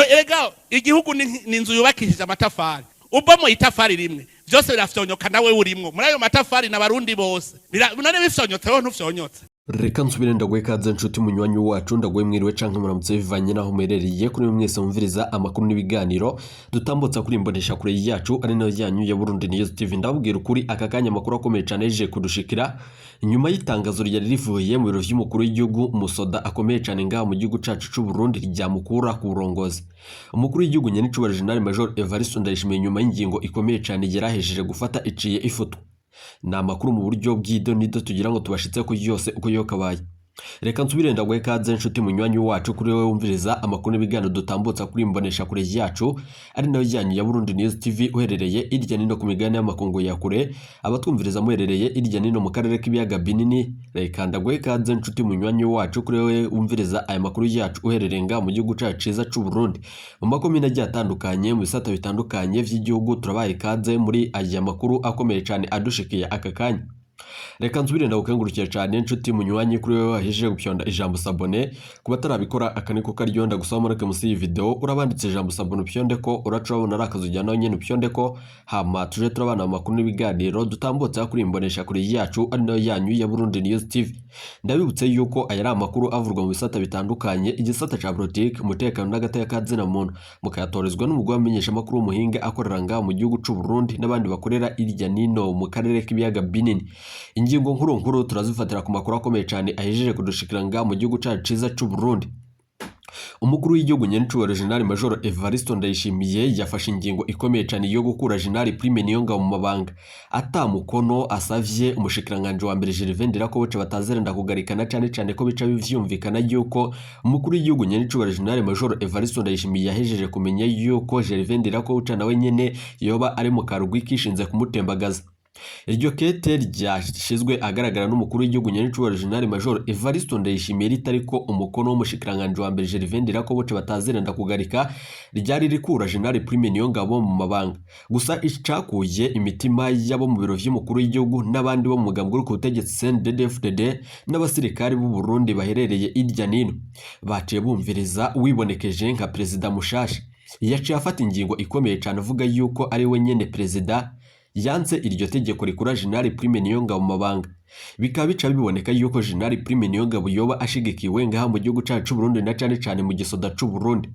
Erega igihugu ni inzu yubakishije amatafari. Ubomoye itafari rimwe, vyose birafyonyoka, nawe urimwo muri ayo matafari n'Abarundi bose. None bifyonyotse, wowe ntufyonyotse. Reka nsubire ndaguhe ikaze, nshuti munywanyi wacu. Ndaguhe mwiriwe canke muramutse, bivanye naho muherereye. Kuri mwese mwumviriza amakuru n'ibiganiro dutambutsa kuri imbonesha kure yacu, ari nayo yanyu ya Burundi News TV, ndababwira ukuri, aka kanya amakuru akomeye cane yaje kudushikira nyuma y'itangazo ryari rivuye mu biro vy'umukuru w'igihugu, umusoda akomeye cane ngaha mu gihugu cacu c'u Burundi, ryamukura ku burongozi umukuru w'igihugu nyenicubahiro General Major Evariste Ndayishimiye, nyuma y'ingingo ikomeye cane yarahejeje gufata iciye ifutwa. Ni amakuru mu buryo bw'idonido tugira ngo tubashitse ko yose uko yokabaye. Reka nsubire ndaguhe ikaze, nshuti munywanyi wacu, kuri wowe wumviriza amakuru n'ibiganiro dutambutsa kuri imbonesha kure yacu, ari nayo yanyu ya Burundi News TV, uherereye irya nino ku migabane y'amakungu ya kure, abatwumviriza muherereye irya nino mu karere k'ibiyaga binini. Reka ndaguhe ikaze, nshuti munywanyi wacu, kuri wowe wumviriza aya makuru yacu uherereye ngaha mu gihugu cacu ciza c'u Burundi, mu makomine agiye atandukanye, mu bisata bitandukanye vy'igihugu. Turabaha ikaze muri aya makuru akomeye cane adushikiye aka kanya. Reka nsubire ndagukengurukire cyane, nshuti munywanyi, kuri wowe wahejeje gupyonda ijambo s'abonner. Ku batarabikora, aka niko karyo. Ndagusaba mureke munsi y'iyi video urabanditse ijambo s'abonner, upyonde ko uraca urabona ari akazu ujyana nyene, upyonde ko, hama tuje turabana amakuru n'ibiganiro dutambutse kuri imbonesha kure yacu, ari nayo yanyu ya Burundi News TV. Ndabibutse yuko aya ari amakuru avurwa mu bisata bitandukanye, igisata ca politike, umutekano n'agateka ka zina muntu, mukayatorezwa n'umugwi w'abamenyeshamakuru w'umuhinga akorera ngaha mu gihugu c'u Burundi n'abandi bakorera irya nino mu karere k'ibiyaga binini. Ingingo nkuru nkuru turazifatira ku makuru akomeye cyane ahejeje kudushikira ngaha mu gihugu cacu ciza c'u Burundi. Umukuru w'igihugu nyenicubahiro General Major Evariste Ndayishimiye yafashe ingingo ikomeye cyane yo gukura General Prime Niyongabo mu mabanga ata mukono asavye umushikiranganji wa mbere Gervais Ndirakobuca batazerenda kugarikana, cane cane ko bica bivyumvikana yuko umukuru w'igihugu nyenicubahiro General Major Evariste Ndayishimiye yahejeje kumenya yuko Gervais Ndirakobuca nawe nyene yoba ari mu karugwi kishinze kumutembagaza. Iryo kete ryashizwe ahagaragara n'umukuru w'igihugu nyenicubahiro General Major Evariste Ndayishimiye, ritariko umukono w'umushikiranganji wa mbere Gervais Ndirakobuca batazirenda kugarika, ryari rikura General Prime Niyongabo mu mabanga. Gusa icakuye imitima y'abo mu biro vy'umukuru w'igihugu n'abandi bo mu mugambwe uri ku butegetsi CNDD-FDD n'abasirikari b'u Burundi baherereye irya nino, baciye bumviriza uwibonekeje nka perezida mushasha. Yaciye afata ingingo ikomeye cane avuga yuko ari we nyene perezida yanse iryo tegeko rikura General Prime Niyongabo mu mabanga. Bikaba bica biboneka yuko General Prime Niyongabo yoba ashigikiwe ngaha mu gihugu cacu c'u Burundi, na cane cane mu gisoda c'u Burundi.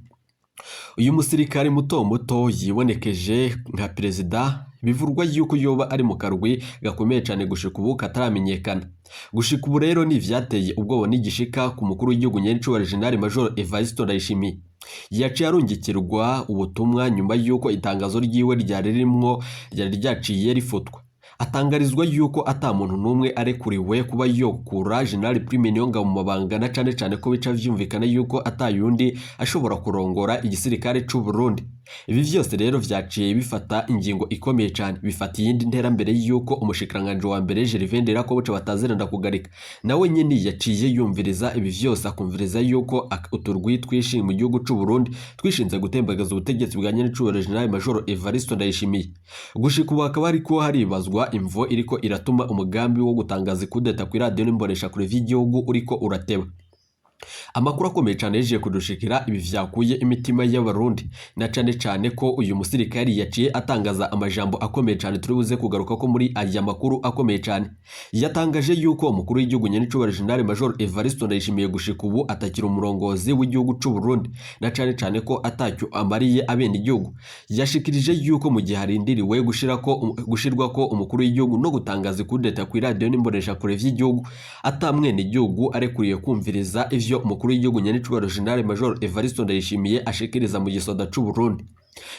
Uyu musirikare muto muto yibonekeje nka perezida bivurwa yuko yoba ari mu karwi gakomeye cane, gushika ubu kataramenyekana. Gushika ubu rero ni ivyateye ubwoba n'igishika ku mukuru w'igihugu nyenicubahiro General Major Evariste Ndayishimiye. Yaciye arungikirwa ubutumwa nyuma y'uko itangazo ryiwe ryari ririmwo ryari ryaciye rifutwa, atangarizwa yuko ata muntu n'umwe arekuriwe kuba yokura General Prime Niyongabo mu mabanga, na cane cane ko bica vyumvikana yuko atayundi ashobora kurongora igisirikare c'u Burundi. Ibi vyose rero vyaciye bifata ingingo ikomeye cane, bifata iyindi ntera mbere yuko umushikiranganji wa mbere Gervais Ndirakobuca batazirenda kugarika nawe nyene yaciye yumviriza ibi vyose, akumviriza yuko uturwi twishi mu gihugu c'u Burundi twishinze gutembagaza ubutegetsi bwa nyenicubahiro General Major Evariste Ndayishimiye. Gushika ubu hakaba hariko haribazwa imvo iriko iratuma umugambi wo gutangaza ikudeta kw'iradiyo n'imboneshakure vy'igihugu uriko urateba. Amakuru akomeye cyane yaje kudushikira, ibi vyakuye imitima y'Abarundi, na cane cane ko uyu musirikari yaciye atangaza amajambo akomeye cyane turi buze kugaruka ko muri aya makuru akomeye cyane. Yatangaje yuko umukuru w'igihugu nyenicubahiro General Major Evariste Ndayishimiye gushika ubu atakiri umurongozi w'igihugu c'u Burundi, na cane cane ko atacyo amariye abene igihugu. Yashikirije yuko mu gihe harindiriwe gushirwa ko umukuru w'igihugu no gutangaza ikudeta ku iradiyo n'imboneshakure vy'igihugu, ata mwene igihugu arekuriye kumviriza ivyo umukuru w'igihugu nyenicubahiro General Major Evariste Ndayishimiye ashikiriza mu gisoda c'u Burundi.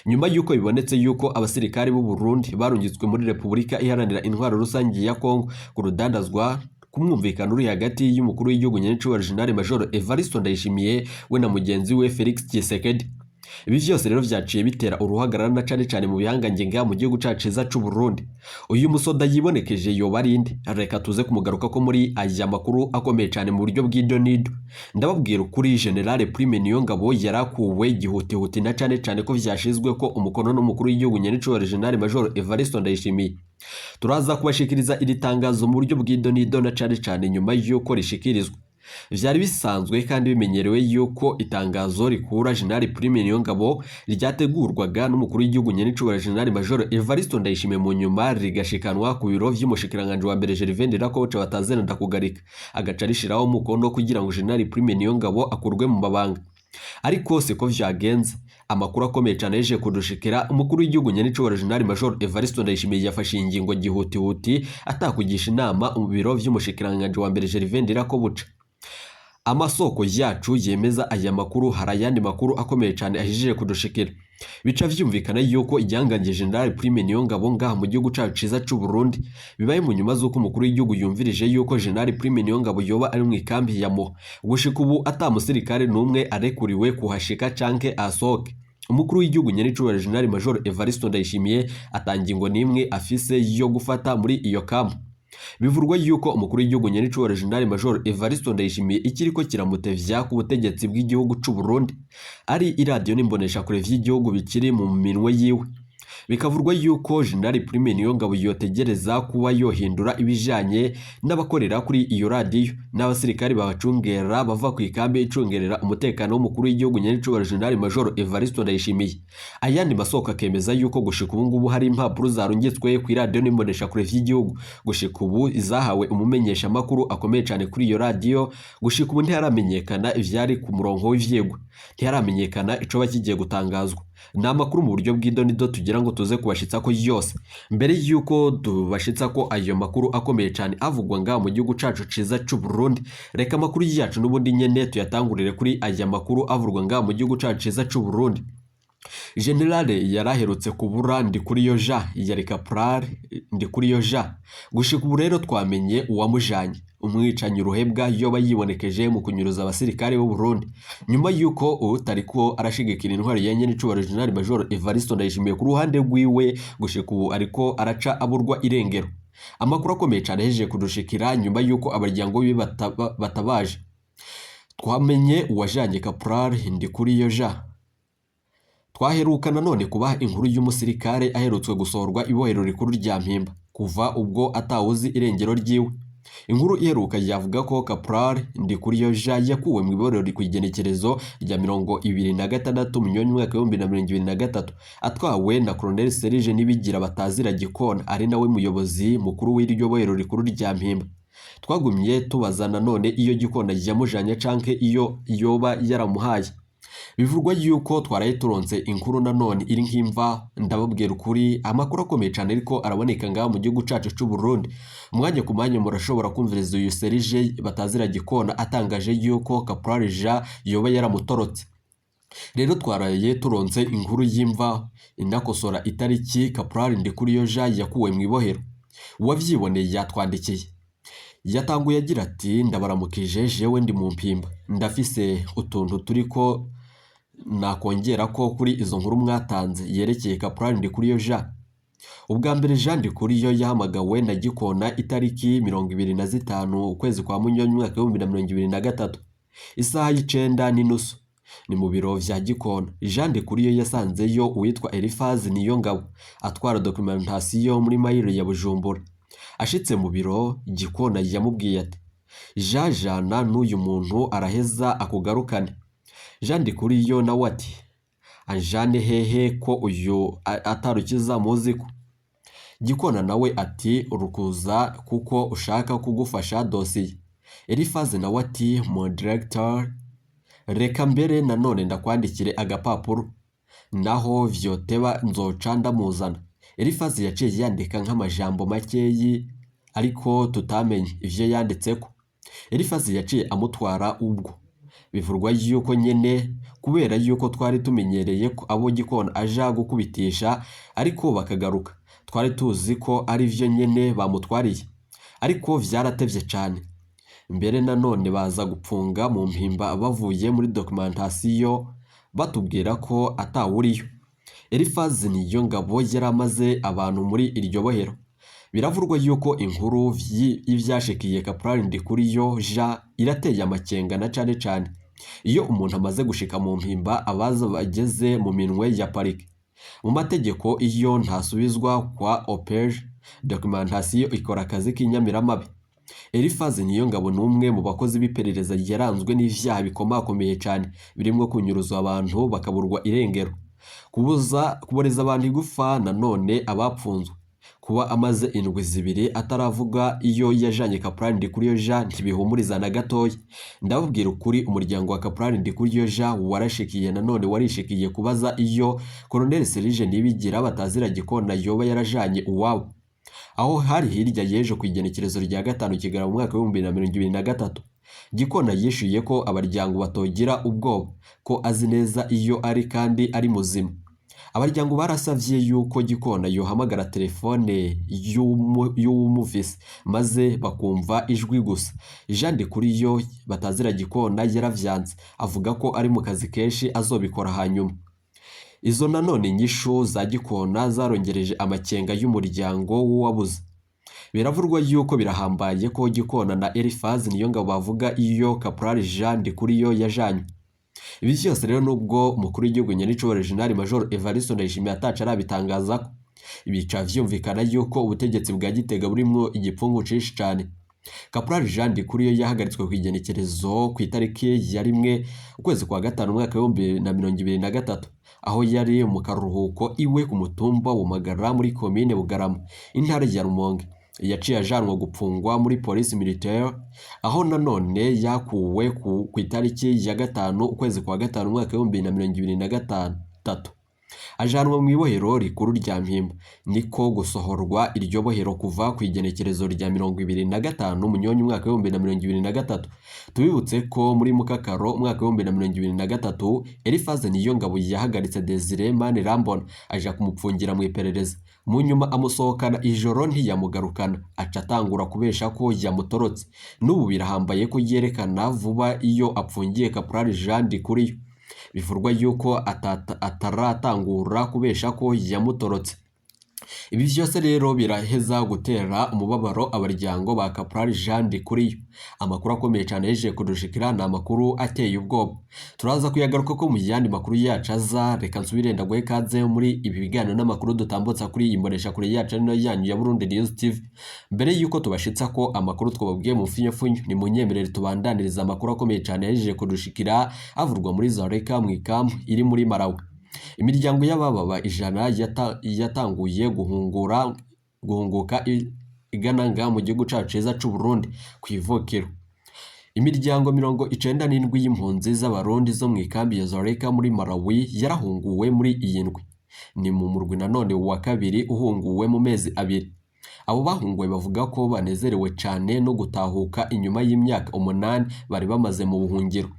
Nyuma y'uko bibonetse yuko abasirikari b'u Burundi barungitswe muri Repubulika Iharanira Intwaro Rusange ya Kongo ku rudandazwa ku mwumvikano uri hagati y'umukuru w'igihugu nyenicubahiro General Major Evariste Ndayishimiye we na mugenzi we Felix Tshisekedi. Ibi vyose rero vyaciye bitera uruhagarara, na cane cane mu bihangange ngaha mu gihugu cacu ciza c'u Burundi. Uyu musoda yibonekeje yoba ari nde? Reka tuze kumugaruka ko muri aya makuru akomeye cane mu buryo bw'idonido. Ndababwira ukuri, General Prime Niyongabo yarakuwe gihutihuti, na cane cane ko vyashizwe ko umukono n'umukuru w'igihugu nyenicubahiro General Major Evariste Ndayishimiye. Turaza kubashikiriza iri tangazo mu buryo bw'idonido, na cane cane nyuma y'uko rishikirizwa. Vyari bisanzwe kandi bimenyerewe yuko itangazo rikura General Prime Niyongabo ryategurwaga n'umukuru w'igihugu nyenicubahiro General Major Evariste Ndayishimiye, mu nyuma rigashikanwa ku biro vy'umushikiranganji wa mbere Gervais Ndirakobuca batazena ndakugarika, agaca rishiraho umukono kugira ngo General Prime Niyongabo akurwe mu mabanga. Ariko siko vyagenze. Amakuru akomeye cyane yaje kudushikira: umukuru w'igihugu nyenicubahiro General Major Evariste Ndayishimiye yafashe ingingo gihutihuti atakugisha inama mu biro vy'umushikiranganji wa mbere Gervais Ndirakobuca. Amasoko yacu yemeza aya makuru. Hari ayandi makuru akomeye cyane ahejeje kudushikira, bica vyumvikana yuko igihangange General Prime Niyongabo ngaha mu gihugu cacu ciza c'u Burundi bibaye mu nyuma z'uko umukuru w'igihugu yumvirije yuko General Prime Niyongabo yoba ari mu ikambi ya Muha. Gushika ubu ata musirikare n'umwe arekuriwe kuhashika canke asohoke. Umukuru w'igihugu nyenicubahiro General Major Evariste Ndayishimiye atangingo n'imwe afise yo gufata muri iyo kampu. Bivurwa yuko umukuru w'igihugu nyenicubahiro General Major Evariste Ndayishimiye ikiriko kiramutevya ku butegetsi bw'igihugu c'u Burundi ari iradiyo n'imboneshakure vy'igihugu bikiri mu minwe yiwe. Bikavurwa yuko General Prime Niyongabo yotegereza kuba yohindura ibijanye n'abakorera kuri iyo radiyo n'abasirikari babacungera bava ku ikambi icungerera umutekano w'umukuru w'igihugu nyenicubahiro General Major Evariste Ndayishimiye. Ayandi masoko akemeza yuko gushika ubu ngubu hari impapuro zarungitswe ku iradiyo n'imboneshakure vy'igihugu. Gushika ubu izahawe umumenyeshamakuru akomeye cyane kuri iyo radiyo. Gushika ubu ntiharamenyekana ivyari ku murongo w'ivyigwa, ntiharamenyekana icoba kigiye gutangazwa. Ni amakuru mu buryo bw'idonido tugira ngo tuze kubashitsa ko yose. Mbere y'uko tubashitsa ko ayo makuru akomeye cyane avugwa ngaha mu gihugu cacu ciza c'u Burundi, reka amakuru yacu n'ubundi nyene tuyatangurire kuri aya makuru avurwa ngaha mu gihugu cacu ciza c'u Burundi. Generale yaraherutse kubura Ndikuriyo Jean, yari Caporal Ndikuriyo Jean. Gushika ubu rero twamenye uwamujanye, umwicanyi ruhebwa yoba yibonekeje mu kunyuruza abasirikare b'u Burundi nyuma yuko utariko arashigikira intwari ya nyenicubahiro General Major Evariste Ndayishimiye ku ruhande rwiwe. Gushika ubu ariko araca aburwa irengero. Amakuru akomeye cyane ahejeje kudushikira nyuma yuko abaryango biwe batabaje, twamenye uwajanye Caporal Ndikuriyo Jean. Twaheruka nanone kubaha inkuru y'umusirikare aherutswe gusohorwa ibohero rikuru rya Mpimba, kuva ubwo atawuzi irengero ryiwe. Inkuru iheruka yavuga ko Caporal Ndikuriyo Jean yakuwe mu ibohero ku igenekerezo rya 26 Munyonyo umwaka w'2023, atwawe na Colonel Serge Nibigira batazira Gikona, ari nawe muyobozi mukuru w'iryo bohero rikuru rya Mpimba. Twagumye tubaza nanone iyo Gikona yamujanye canke iyo yoba yaramuhaye. Bivugwa yuko twaraye turonse inkuru nanone iri nk'imva. Ndababwira ukuri, amakuru akomeye cyane ariko araboneka ngaha mu gihugu cacu c'u Burundi. Umwanya ku mwanya murashobora kumviriza uyu Serge batazira Gikona atangaje yuko Caporal Jean yoba yaramutorotse. Rero twaraye turonse inkuru y'imva inakosora itariki Caporal Ndikuriyo Jean yakuwe mu ibohero. Uwavyiboneye yatwandikiye, yatanguye agira ati: "Ndabaramukije, jewe ndi mu Mpimba, ndafise utuntu turiko nakongera ko kuri izo nkuru mwatanze yerekeye Caporal Ndikuriyo Jean. Ubwa mbere Jean Ndikuriyo yahamagawe na Gikona itariki 25 ukwezi kwa Munyonyo umwaka w'2023, isaha y'9:30, ni mu biro vya Gikona. Jean Ndikuriyo yasanzeyo uwitwa Elifazi Niyongabo atwara documentation muri maire ya Bujumbura. Ashitse mu biro, Gikona yamubwiye ati: 'Jean, jana n'uyu muntu araheza akugarukane.' Jean Ndikuriyo nawe ati: 'Anjane hehe ko uyu atarukiza muzi ko?' Gikona nawe ati: 'Urukuza kuko ushaka kugufasha dosiye.' Elifazi nawe ati: 'Mon directeur, reka mbere nanone ndakwandikire agapapuro, naho vyoteba nzoca ndamuzana.' Elifazi yaciye yandika nk'amajambo makeyi ariko tutamenye ivyo yanditseko. Elifazi yaciye amutwara ubwo. Bivurwa yuko nyene kubera yuko twari tumenyereye ko abo Gikona aja gukubitisha ariko bakagaruka, twari tuzi ko ari vyo nyene bamutwariye, ariko vyaratevye cane. Mbere nanone baza gupfunga mu Mpimba bavuye muri documentation batubwira ko atawuriyo. Elifazi Niyongabo yari amaze abantu muri iryo bohero. Biravurwa yuko inkuru y'ivyashikiye Caporal Ndikuriyo Jean irateye amakenga, na cane cane iyo umuntu amaze gushika mu Mpimba abaza bageze mu minwe ya parike. Mu mategeko, iyo ntasubizwa kwa OPJ, documentation ikora akazi k'inyamiramabi. Elifaze Niyongabo ni umwe mu bakozi b'iperereza yaranzwe n'ivyaha bikomakomeye cane birimwo kunyuruza abantu bakaburwa irengero, kubuza kuboreza abantu igufa, nanone abapfunzwe. Kuba amaze indwi 2 ataravuga iyo yajanye Kaporali Ndikuriyo Jean ntibihumuriza na gatoya. Ndababwira ukuri, umuryango wa Kaporali Ndikuriyo Jean warashikiye nanone warishikiye kubaza iyo Colonel Serge Nibigira batazira Gikona yoba yarajanye uwabo. Aho hari hirya y'ejo ku igenekerezo rya 5 Kigarama mu mwaka w'2023. Gikona yishuye ko abaryango batogira ubwoba, ko azi neza iyo ari kandi ari muzima. Abaryango barasavye yuko Gikona yohamagara telefone y'uwumuvise maze bakumva ijwi gusa. Jean Ndikuriyo batazira Gikona yaravyanze, avuga ko ari mu kazi kenshi azobikora hanyuma. Izo nanone inyishu za Gikona zarongereje amakenga y'umuryango w'uwabuze. Biravurwa yuko birahambaye ko Gikona na Elifaze Niyongabo bavuga iyo Kaporali Jean Ndikuriyo yajanywe. Ibi vyose rero nubwo umukuru w'igihugu nyenicubahiro Jenerali Major Evariste Ndayishimiye ataca arabitangazako, bica vyumvikana yuko ubutegetsi bwa Gitega burimwo igipfungu cinshi cane. Kaporali Jean Ndikuriyo yahagaritswe ku igenekerezo ku itariki ya 1 ukwezi kwa 5 umwaka w'2023, aho yari mu karuhuko iwe ku mutumba wa Magara muri komine Bugarama, intara ya Rumonge. Yaciye ajanwa gupfungwa muri police militaire, aho nanone yakuwe ku itariki ya 5 ukwezi kwa 5 umwaka w'2023, ajanwa mu ibohero rikuru rya Mpimba. Niko gusohorwa iryo bohero kuva ku igenekerezo rya 25 Munyonyo umwaka w'2023. Tubibutse ko muri Mukakaro umwaka w'2023 Elifaze Niyongabo yahagaritse Desire Manirambona aja kumupfungira mu iperereza, mu nyuma amusohokana ijoro ntiyamugarukana, aca atangura kubesha ko yamutorotse. N'ubu birahambaye ko yerekana vuba iyo apfungiye Kaporali Jean Ndikuriyo. Bivurwa yuko ataratangura kubesha ko yamutorotse. Ibi vyose rero biraheza gutera umubabaro abaryango ba Kaporali Jean Ndikuriyo. Amakuru akomeye cane yeje kudushikira ni amakuru ateye ubwoba, turaza kuyagaruka ko mu yandi makuru yacu aza. Reka nsubire ndaguhe kaze muri ibi biganiro n'amakuru dutambutsa kuri iyi mboneshakure yacu ari nayo yanyu ya Burundi News TV. Mbere yuko tubashitsa ko amakuru twababwiye mu mfunyafunyo, ni munyemerere tubandaniriza amakuru akomeye cane yeje kudushikira avurwa muri Zareka mu ikampu iri muri Malawi. Imiryango y'abababa 100 yatanguye guhunguka igana nga mu gihugu cacu ciza c'u Burundi kw'ivukiro. Imiryango 97 y'impunzi z'Abarundi zo mu ikambi ya Zareka muri Malawi yarahunguwe muri iyi ndwi. Ni mu murwi nanone wa kabiri uhunguwe mu mezi 2. Abo bahunguwe bavuga ko banezerewe cane no gutahuka inyuma y'imyaka 8 bari bamaze mu buhungiro.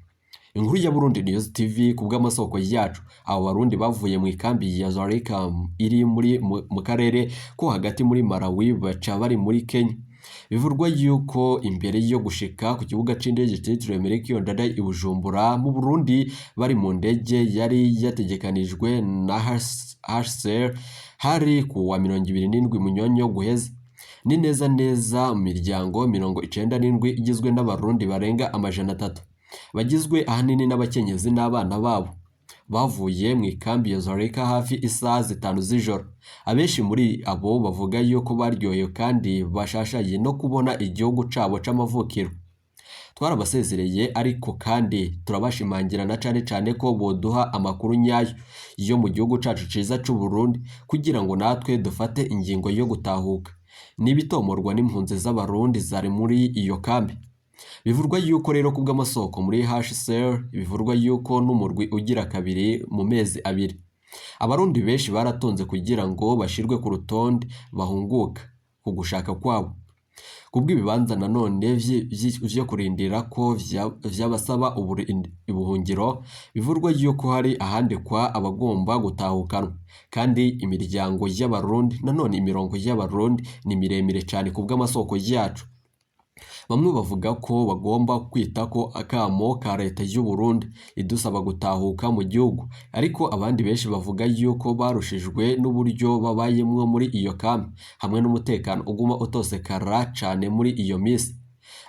Inkuru ya Burundi News TV ku bw'amasoko yacu, abo Barundi bavuye mu ikambi ya Zareka iri muri mu karere ko hagati muri Malawi baca bari muri Kenya. Bivurwa yuko imbere yo gushika ku kibuga c'indege citiriwe Melchior Ndadaye i Bujumbura mu Burundi bari mu ndege yari yategekanijwe na HCR, hari ku wa 27 Munyonyo guheze. Ni neza neza mu miryango 97 igizwe n'Abarundi barenga 300, bagizwe ahanini n'abakenyezi n'abana babo, bavuye mu ikambi ya Zareka hafi isaha 5 z'ijoro. Abenshi muri abo bavuga yuko baryohewe kandi bashashaye no kubona igihugu cabo c'amavukiro. Twarabasezereye ariko kandi turabashimangira na cane cane ko boduha amakuru nyayo yo mu gihugu cacu ciza c'u Burundi kugira ngo natwe dufate ingingo yo gutahuka. Nibitomorwa n'impunzi z'Abarundi zari muri iyo kambi. Bivurwa yuko rero kubw'amasoko muri HCR, bivurwa yuko n'umurwi ugira kabiri mu mezi 2. Abarundi benshi baratonze kugira ngo bashirwe ku rutonde bahunguka ku gushaka kwabo. Kubw'ibibanza nanone vyo kurindira ko vyabasaba ubuhungiro, bivurwa yuko hari ahandikwa abagomba gutahukanwa. Kandi imiryango y'Abarundi nanone imirongo y'Abarundi ni miremire cane kubw'amasoko yacu. Bamwe bavuga ko bagomba kwita ko akamo ka leta y'u Burundi idusaba gutahuka mu gihugu, ariko abandi benshi bavuga yuko barushijwe n'uburyo babayemwo muri iyo kambi hamwe n'umutekano uguma utosekara cane muri iyo misi.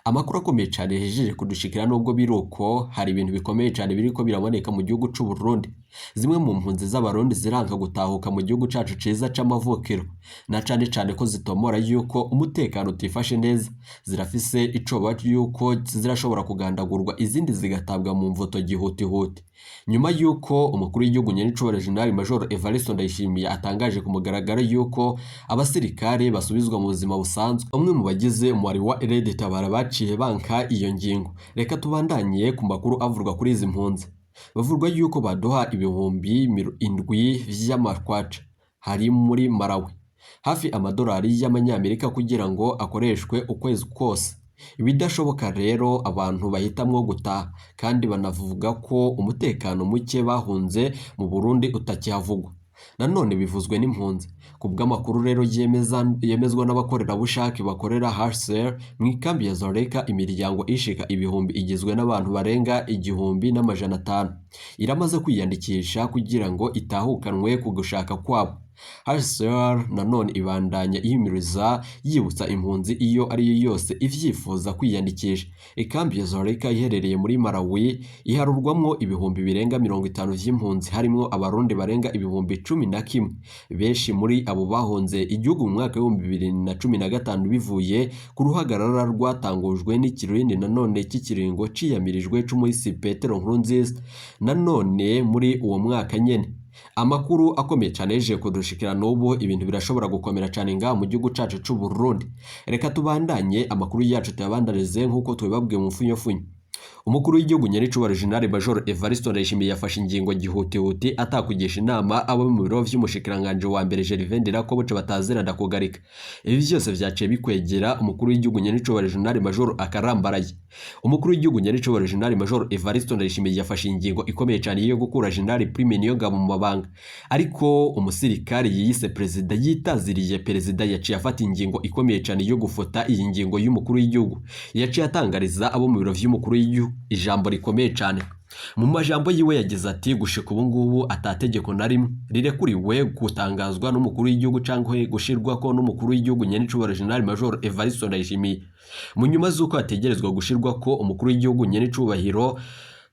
Amakuru akomeye cane yahejeje kudushikira nubwo biruko hari ibintu bikomeye cane biriko biraboneka mu gihugu c'u Burundi. Zimwe mu mpunzi z'abarundi ziranka gutahuka mu gihugu cacu ciza c'amavukiro, na cane cane ko zitomora yuko umutekano utifashe neza. Zirafise icoba yuko zirashobora kugandagurwa, izindi zigatabwa mu mvuto gihutihuti. Nyuma yuko umukuru w'igihugu nyenicubahiro Jenerali Major Evariste Ndayishimiye atangaje ku mugaragaro yuko abasirikare basubizwa mu buzima busanzwe, bamwe mu bagize umubare wa RED Tabara baciye banka iyo ngingo. Reka tubandanye ku makuru avurwa kuri izi mpunzi. Bavurwa yuko baduha 7000 vy'amakwaca hari muri Malawi, hafi amadolari y'amanyamerika kugira ngo akoreshwe ukwezi kose. Ibidashoboka rero abantu bahitamwo gutaha, kandi banavuga ko umutekano muke bahunze mu Burundi utakihavugwa. Nanone bivuzwe n'impunzi. Ku bw'amakuru rero yemezwa n'abakorerabushake bakorera HCR mu ikambi ya Zoreka, imiryango ishika ibihumbi igizwe n'abantu barenga 1500 iramaze kwiyandikisha kugira ngo itahukanwe ku gushaka kwabo. HCR nanone ibandanya ihimiriza yibutsa impunzi iyo ari yo yose ivyifuza kwiyandikisha. Ikambi ya Zoreka iherereye muri Malawi iharurwamwo ibihumbi birenga 50 vy'impunzi, harimwo abarundi barenga 11,000. Benshi muri abo bahunze igihugu mu mwaka w'ibihumbi 2015 bivuye ku ruhagarara rwatangujwe n'ikirindi nanone cy'ikiringo ciyamirijwe c'umuhisi Petero Nkurunziza nanone muri uwo mwaka nyene. Amakuru akomeye cyane yeje kudushikira n'ubu, ibintu birashobora gukomera cyane ngaha mu gihugu cacu c'u Burundi. Reka tubandanye amakuru yacu tuyabandanize nk'uko tubibabwiye mu mfunyofunyo. Umukuru w'igihugu nyenicubahiro Jenerali Major Evariste Ndayishimiye yafashe ingingo gihutihuti atakugisha inama abo mu biro vy'umushikiranganje wa mbere Gervais Ndirakobuca batazira ndakugarika. Ibi vyose vyaciye bikwegera umukuru w'igihugu nyenicubahiro Jenerali Major akarambaraye. Umukuru w'igihugu nyenicubahiro Jenerali Major Evariste Ndayishimiye yafashe ingingo ikomeye cyane yo gukura Jenerali Prime Niyongabo mu mabanga. Ariko umusirikare yiyise perezida yitaziriye perezida yaciye afata ingingo ikomeye cyane yo gufota iyi ngingo y'umukuru w'igihugu. Yaciye atangariza abo mu biro vy'umukuru w'igihugu ijambo rikomeye cyane. Mu majambo yiwe yagize ati gushika ubu ngubu atategeko na rimwe rirekuriwe gutangazwa n'umukuru w'igihugu cyangwa gushirwako n'umukuru w'igihugu nyenicubahiro Jenerali Major Evariste Ndayishimiye. Mu nyuma z'uko hategerezwa gushirwako umukuru w'igihugu nyenicubahiro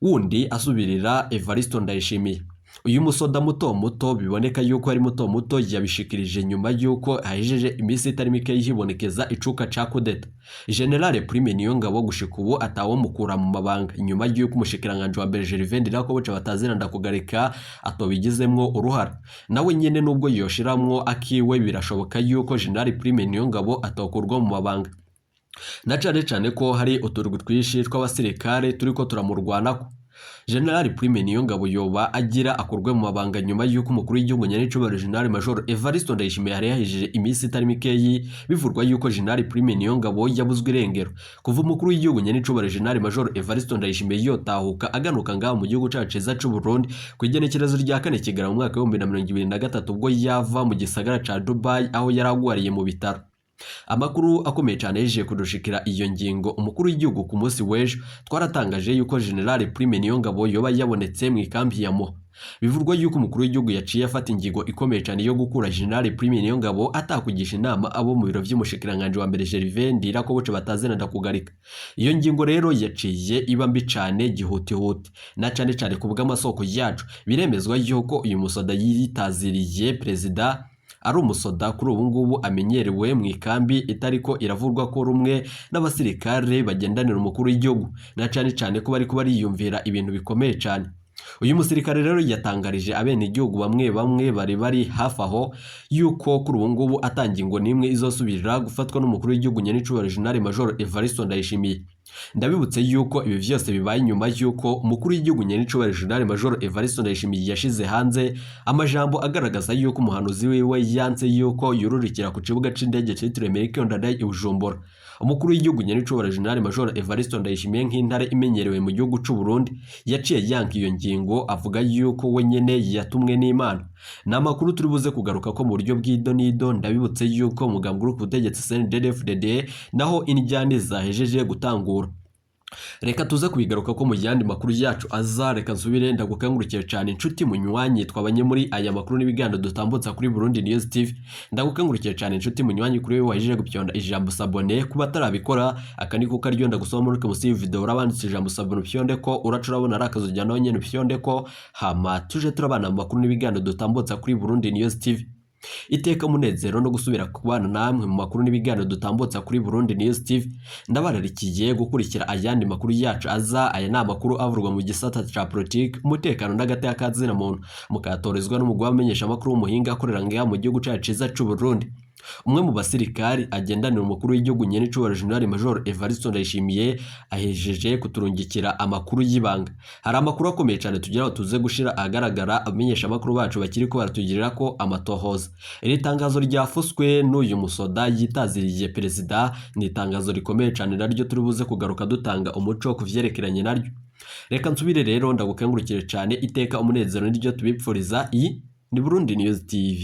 wundi asubirira Evariste Ndayishimiye. Uyu musoda muto muto biboneka yuko ari muto muto yabishikirije nyuma yuko ahejeje iminsi itari mike yibonekeza icuka ca kudeta. General Prime Niyongabo gushika ubu atawomukura mu mabanga nyuma yuko umushikiranganje wa mbere Gervais Ndirakobuca batazira ndakugarika atobigizemwo uruhara. Nawe nyene nubwo yoshiramwo akiwe birashoboka yuko General Prime Niyongabo atokurwa mu mabanga. Na cane cane ko hari uturwi twishi tw'abasirikare turiko turamurwanako. General Prime Niyongabo yoba agira akurwe mu mabanga nyuma y'uko umukuru w'igihugu nyenicubahiro General Major Evariste Ndayishimiye yari yahejeje iminsi itari mikeyi bivurwa yuko General Prime Niyongabo yabuzwe irengero. Kuva umukuru w'igihugu nyenicubahiro General Major Evariste Ndayishimiye yotahuka aganuka ngaha mu gihugu cacu ciza c'u Burundi ku igenekerezo rya 4 Kigarama mu mwaka w'ibihumbi 2023 ubwo yava mu gisagara ca Dubai aho yari agwariye mu bitaro. Amakuru akomeye cyane yeje kudushikira iyo ngingo umukuru w'igihugu ku munsi w'ejo twaratangaje yuko General Prime Niyongabo yoba yabonetse mu ikambi ya Muha. Bivurwa yuko umukuru w'igihugu yaciye afata ingingo ikomeye cyane yo gukura General Prime Niyongabo atakugisha inama abo mu biro vy'umushikiranganje wa mbere Gervais Ndirakobuca batazina ndakugarika. Iyo ngingo rero yaciye iba mbi cyane gihutihuti na cyane cyane ku bw'amasoko yacu. Biremezwa yuko uyu musoda yitaziriye perezida ari umusoda kuri ubu ngubu amenyerewe mu ikambi itariko iravurwa ko rumwe n'abasirikare bagendanira umukuru w'igihugu, na cyane cyane ko bariko bariyumvira ibintu bikomeye cyane. Uyu musirikare rero yatangarije abenegihugu bamwe bamwe bari bari hafi aho yuko kuri ubu ngubu atangingo n'imwe izosubirira gufatwa n'umukuru w'igihugu nyenicubahiro Jenerali Major Evariste Ndayishimiye. Ndabibutse yuko ibi vyose bibaye nyuma yuko umukuru w'igihugu nyenicubahiro Jenerali Major Evariste Ndayishimiye yashize hanze amajambo agaragaza yuko umuhanuzi wiwe yanse yuko yururikira ku kibuga c'indege citiriwe Melchior Ndadaye i Bujumbura. Umukuru w'igihugu nyenicubahiro Jenerali Major Evariste Ndayishimiye nk'intare imenyerewe mu gihugu c'u Burundi yaciye yanka iyo ngingo avuga yuko we nyene yatumwe n'Imana. Ni amakuru turi buze kugaruka ko mu buryo bw'idonido. Ndabibutse yuko umugambi uri ku butegetsi CNDD-FDD naho indyane zahejeje gutangura. Reka tuze kubigaruka ko mu yandi makuru yacu aza. Reka nsubire ndagukangurukiye cyane, inshuti munywanyi twabanye muri aya makuru n'ibiganiro dutambutsa kuri Burundi News TV. Ndagukangurukiye cyane, inshuti munywanyi, kuri wewe wahije gupyonda ijambo s'abonner. Kuba atarabikora, aka niko karyo ndagusaba muri musi y'iyi video urabanditse ijambo s'abonner, upyonde ko uraca urabona ari akazu ujyana nyene, upyonde ko, hama tuje turabana mu makuru n'ibiganiro dutambutsa kuri Burundi News TV. Iteka, umunezero no gusubira kubana namwe mu makuru n'ibiganiro dutambutsa kuri Burundi News TV. Ndabararikiye gukurikira ayandi makuru yacu aza. Aya ni amakuru avurwa mu gisata ca politike, umutekano n'agateka ka zina muntu, mukatorezwa n'umugwi w'abamenyesha amakuru w'umuhinga akorera ngaha mu gihugu cacu ciza c'u Burundi. Umwe mu basirikari agendanira umukuru w'igihugu nyen'icubahiro General Major Evariste Ndayishimiye ahejeje kuturungikira amakuru y'ibanga. Hari amakuru akomeye cyane tugira ngo tuze gushira ahagaragara, abamenyesha amakuru bacu bakiri ko baratugirira ko amatohoza. Iri tangazo ryafuswe n'uyu musoda yitaziriye perezida ni itangazo rikomeye cyane, naryo turi buze kugaruka dutanga umuco ku vyerekeranye naryo. Reka nsubire rero ndagukengurukire cyane. Iteka, umunezero niryo tubipfuriza. Iyi ni Burundi News TV.